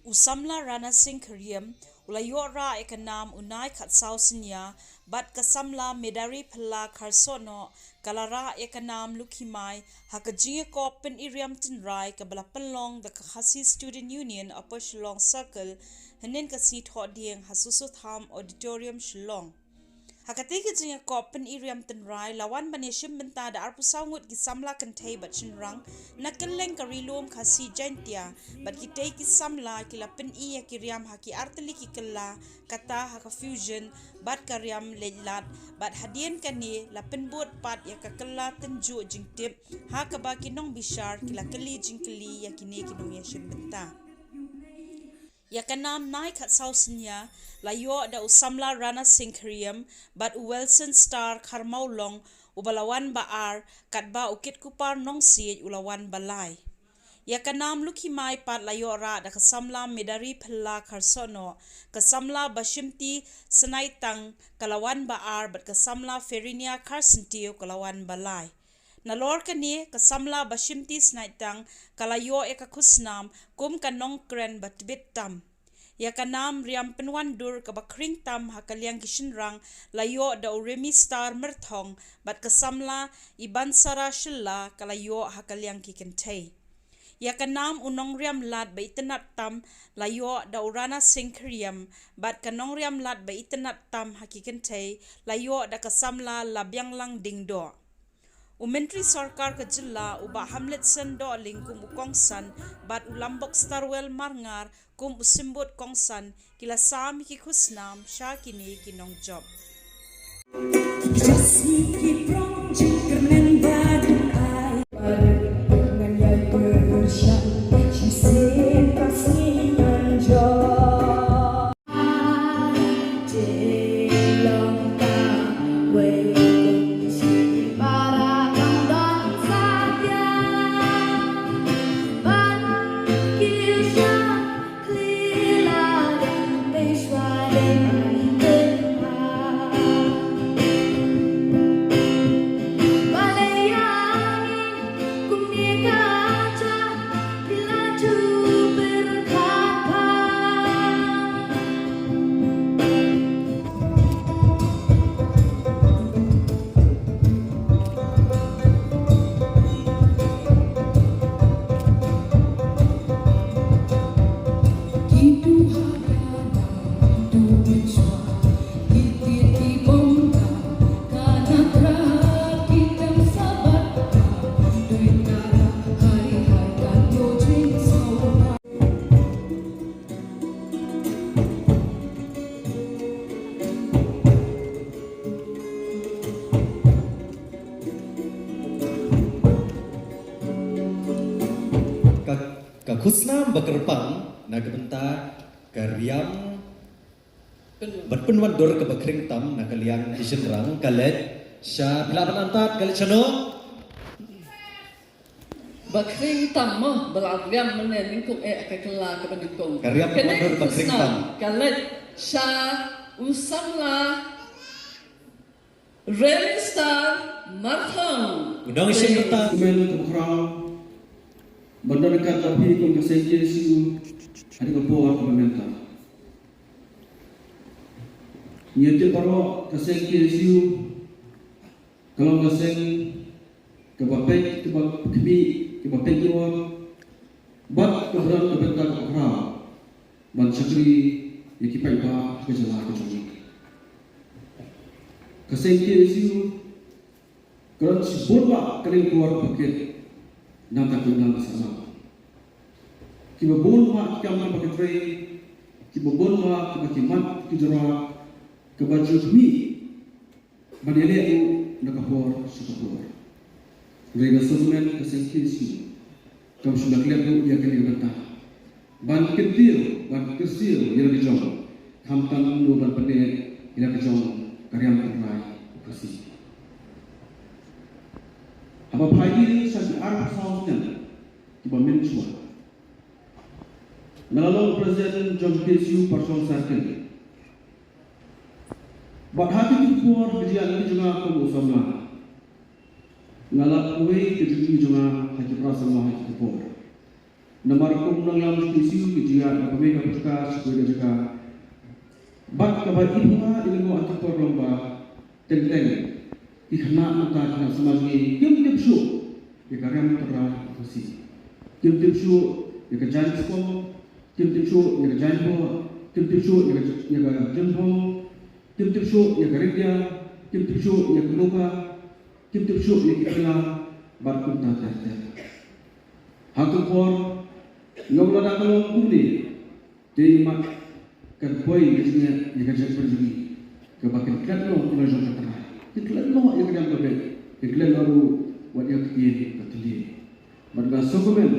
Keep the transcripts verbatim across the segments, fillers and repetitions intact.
U samla Rana Singh Khyriem u la ïoh rah ïa ka nam u Nai Khatsaw Synnia, bad ka samla Medari Phylla Kharsohnoh ka la rah ïa ka nam Lukhimai ha ka jingïakop pyniriam tynrai kaba la pynlong da ka Khasi Student Union Upper Shillong Circle hynnin ka sngi Thohdieng ha Soso Tham Auditorium, Shillong. Ha katei ka jingïakop pyniriam tynrai la wan ban ïashim bynta da arphew saw ngut ki samla kynthei bad shynrang na kylleng ka Ri Lum Khasi Jaiñtia, bad kitei ki samla ki la pyni ïa ki riam ha ki artylli ki kylla, kata ha ka fusion bad ka riam leit lad, bad hadien kane la pynbud pat ïa ka kylla tynjuh jingtip ha kaba ki nongbishar ki la kylli jingkylli ïa kine ki nongïashim bynta. Ïa ka nam Nai Khatsaw Synnia la ïoh da u samla Rana Singh Khyriem bad u Wilson Star Kharmawlong uba la wan ba ar, katba u Kitkupar Nongsiej u la wan ba lai. Ïa ka nam Lukhimai pat la ïoh rah da ka samla Medari Phylla Kharsohnoh, ka samla Bashimti Synaitang ka la wan ba ar, bad ka samla Ferinia Kharsyntiew ka la wan ba lai. Nalor kane ka samla Bashimti Synaitang ka la ïoh ïa ka khusnam kum ka nongkren ba tbit tam. Ïa ka nam riam pynwandur kaba khring tam ha ka liang ki shynrang la ïoh da u Remy Star Myrthong, bad ka samla Ibansara Shylla ka la ïoh ha ka liang ki kynthei. Ïa ka nam u nongriam lad ba itynnad tam la ïoh da u Rana Singh Khyriem, bad ka nongriam lad ba itynnad tam ha ki kynthei la ïoh da ka samla Labianglang Diengdoh. U Myntri Sorkar ka jylla u Bah Hamletson Dohling kum u kongsan bad u Lambok Starwell Marngar kum u symbud kongsan ki la sam ïa ki khusnam sha kine ki nongjop. Ka, ka khusnam ba kyrpang na ka bynta ka riam bad pynwandur kaba khring tam na ka liang ki shynrang ka leit sha, phi lah ban antad ka leit shano? Ba khring tam mo, ba la riam mynne nyngkong eh ka kylla kaba nyngkong. Ka riam pynwandur ba khring tam. Ka leit sha u samla Remy Star Marthong. U nongïashim bynta. Kumne ka khraw ban don ryngkat bad phi kum ka seng K S U ha ka por kaba mynta. Ngi tip baroh ka seng K S U ka long ka seng kaba peit, kaba khmih, kaba peit ïa u bad kaba don ka bynta kaba khraw ban shakri ïa ki paidbah ka jylla ka jong ngi. Ka seng K S U ka don shibun bah ka lyngkor ba kit na ka bynta ka sahlang. Kiba bun bah ki kam kiba ki trei, kiba bun bah kiba ki mat ki jrah, kaba ju khmih ban ïaleh ruh na ka por sha ka por. Hynrei nga sngewthuh ka seng K S U kam shym la klet ruh ïa kane ka bynta ban kyntiew, ban kyrsiew ïa la ka jong, khamtam kumno ban pynneh ïa la ka jong ka riam tynrai u Khasi. Haba phai ïa sha ki arphew saw snem kiba mynshuwa, nga la long president jong K S U Pyrshong Circle. Bad ha kito ki por ka jingïaid lynti jong nga kum u samla, nga la pynwei ka jingim jong nga ha ki para samla ha kito ki por. Namar kum nongïalam jong K S U ki ju ïaid na ka mei ka pyrta sha kawei ka jaka. Bad kaba i pynbna i lyngngoh ha kine ki por long ba teng teng ki khynnah mynta, ki khynnah samla jong ngi kim tip shuh ïa ka riam tynrai Khasi. Kim tip shuh ïa ka jaiñspong, kim tip shuh ïa ka jaiñboh, kim tip shuh ïa ka, ïa ka jingpong, kim tip shuh ïa ka ritïa, kim tip shuh ïa ka luka, kim tip shuh ïa ki kylla, bad kumta ter ter. Ha kine ki por, ïoh lada ka long kumne, te i mat kan poi ka jingeh ïa ka jaitbynriew jong ngi, kaba kin klet noh ïa la jong ka tynrai, kin klet noh ïa ka riam ka beit, kin klet noh ruh wat ïa ka ktien ka thylliej. Bad nga sngewkmen,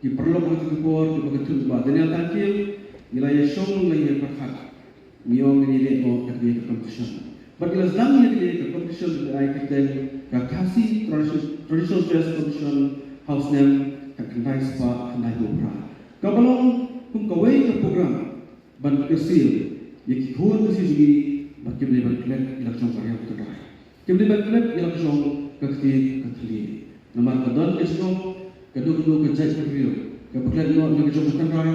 ki paralok, ha kine ki por kiba kynthup ba Daniel Tangkiew, ngi la ïa shong, la ïa pyrkhat, ngi ong ngin ïaleh noh ïa kane ka competition. Bad ngi la sdang ïa kane ka competition, kaba ai kyrteng ka Khasi Tradition-, Traditional Dress Competition ha u snem ka khyndai spah khyndaiphew phra, kaba long kum kawei ka program ban kyrsiew ïa ki khun Khasi jong ngi ba kim dei ban klet ïa la ka jong ka riam ka tynrai, kim dei ban klet ïa la ka jong ka ktien ka thylliej. Namar ka don ka jingong, ka don ka jaitbynriew kaba klet noh ïa la ka jong ka tynrai,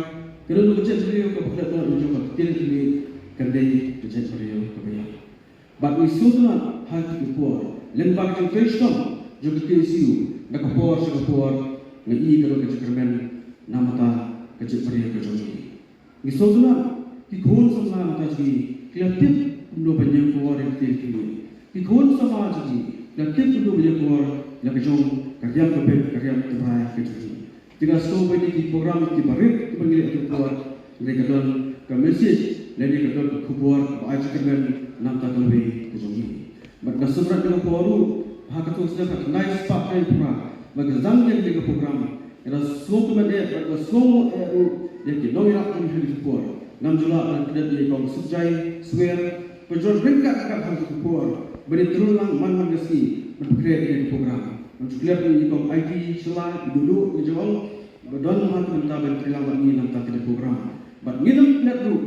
ka don ka jaitbynriew kaba klet noh ïa la ka jong ka ktien ka thylliej, kan dei ka jaitbynriew kaba ïap. Bad ngi sngewtynnat, ha kine ki por, lyngba ka jingtrei shitom jong ka K S U, na ka por sha ka por, nga i ka don ka jingkyrmen namar ka jaitbynriew ka jong ngi. Ngi sngewtynnat, ki khun samla mynta jong ngi ki la tip kumno ban ïeng por ïa ka ktien ka thylliej. Ki khun samla jong ngi ki la tip kumno ban ïeng por ïa la ka jong ka riam ka beit, ka riam tynrai ka jong ngi. Te nga sngew ba kine ki program kiba rit kiba ngi leh ha kine ki por, lane ka don ka message, lane ka don ka khubor ba ai jingkyrmen na ka bynta ka lawei ka jong ngi. Bad nga sngewtynnat ïa ka por ruh, ha katu ka snem ka khyndai spah khyndaiphew phra ba ngi sdang ïa kane ka program, nga la sngewkmen eh bad nga sngewnguh eh ruh ïa ki nongïarap jong ngi ha kine ki por. Ngam ju lah ban klet ïa i Kong Sukjai Swer, ba ju don ryngkat ryngkat ha kine ki por, ba ïa trei lang man man ka sngi ban pynkhreh ïa kane ka program. Ngam ju klet ruh ïa i Kong Aiti Shylla, i Dudu, i jong, ba don ha ka bynta ban trei lang bad ngi na ka bynta kane ka program. Bad ngim klet ruh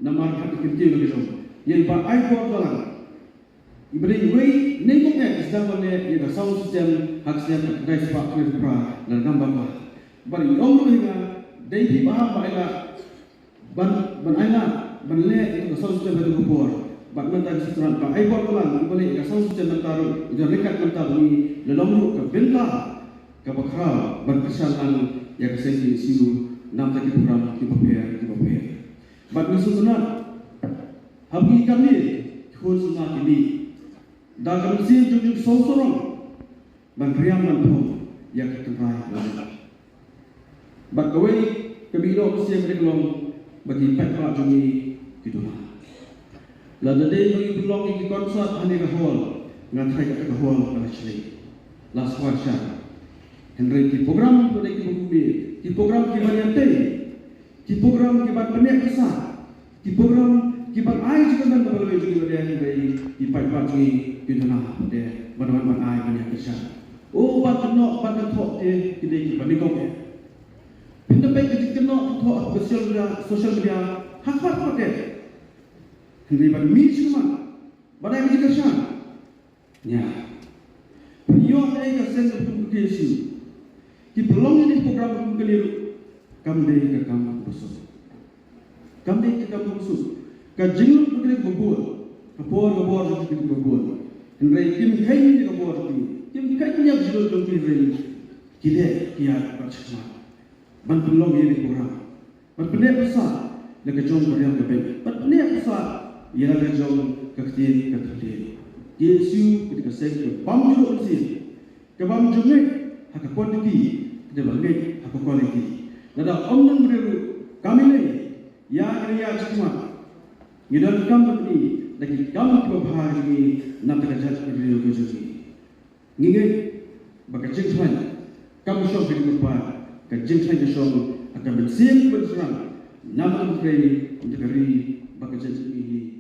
namar ka kyntiew la ka jong ïa i Bah Aibor Dolang, iba dei iwei na ki khynnah kiba sdang ban leh ïa ka sound system ha ka snem ka khyndai spah khyndaiphew phra, la ngam bakla. Bad i ong ruh ïa nga, dei phi Bah Ham ba ai lad ban, ban ai lad ban leh ïa ka sound system ha katu ka por. Bad mynta ngi sngewtynnat Bah Aibor Dolang, iba leh ïa ka sound system mynta ruh i don ryngkat mynta bad ngi, la long ruh ka bynta kaba khraw ban kyrshan lang ïa ka seng K S U na ka bynta ki program kiba pher kiba pher. Bad ngi sngewtynnat, haba ngi ïa kane, ki khun samla ki mih da ka mynsiem jong ka jingsngew sarong ban riam ban phong ïa ka tynrai. Bad kawei ka mih noh mynsiem ka dei ka long ba ki paidbah jong ngi ki duna. Lada dei ba ngi pynlong ïa ki concert ha kane ka hall, nga tharai kata ka hall ka la shlei, la swai sha. Hynrei ki program ba dei kiba kumne, ki program kiban ïatei, ki program kiban pynïap pisa, ki program kiban ai jingkyrmen na ka bynta ka lawei jong ngi, lada dei ki paidbah jong ngi ki duna pat de ban wan ban ai ban ïa kyrshan. O, ban kynnoh ban kynthoh te ki dei kiba nyngkong eh. Phin da peit ka jingkynnoh kynthoh ha social media, social media ha khmat khmat eh. Hynrei ban mih sha khmat ban ai ka jingkyrshan, ïa, pynïoh ïa ka seng ka thong ka K S U, ki pynlong ïa ki program kum kane ruh, kam dei ka kam kaba suk. Kam dei ka kam kaba suk. Ka jinglut ka dei kaba bun, ka por ka bor ka dei kaba bun. Hynrei kim kheiñ ïa ka bor ka dei, kim kheiñ ïa ka jinglut jong ki, hynrei ki leh ki ïaid bad shakhmat ban pynlong ïa ki program. Bad pynïap pisa ïa la ka jong ka riam ka beit, bad pynïap pisa ïa la ka jong ka ktien ka thylliej. K S U ka dei ka seng kaba bym ju duh mynsiem, kaba bym ju ngeit ha ka quantity, ka dei ba ngeit ha ka quality. Lada ym don briew ruh kam ïaleh ïa kane ïa shakhmat, ngi donkam ban pyni da ki kam kiba bha jong ngi na ka bynta ka jaitbynriew ka jong ngi. Ngi ngeit ba ka jingkhlaiñ kam shong ha ki jingmut paid, ka jingkhlaiñ ka shong ha ka mynsiem kaba sdang na ka bynta ka ri bad ka jaitbynriew.